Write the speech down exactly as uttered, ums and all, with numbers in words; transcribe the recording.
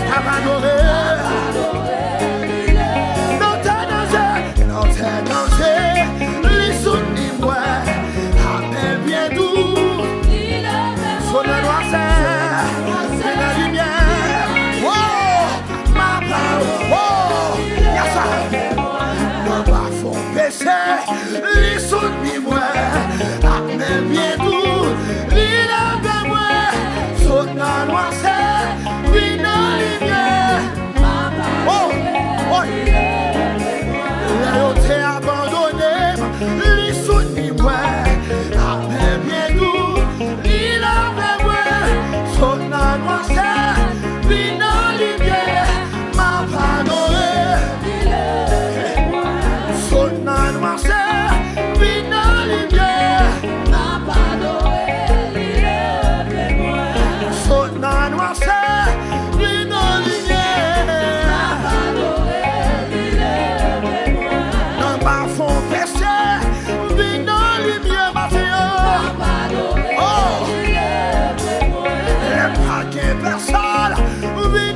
Papa adore. Nan tè danze, nan tè danze, li soutni mwen. Apèl byen dou. Sot nan nwasè, vin nan limyè. Oh, m ap, oh, yes sir. Nan bafon peche, li soutni mwen. Ak men byen dou, li leve mwen. Sot nan nwasè, vin nan limyè. Oh, oh. Lè yo te abandone m, li soutni mwen. Ak men byen dou, li leve mwen. Sot nan nwasè, vin nan limyè. M ap adore. Sot nan nwasè, vin nan limyè. M ap adore, li leve mwen. Sot nan nwasè, vin nan limyè. M ap adore, li leve mwen. Nan bafon peche, vin nan limyè maten an. M ap adore, oh, li leve mwen. Lè pa gen pèsòn, vin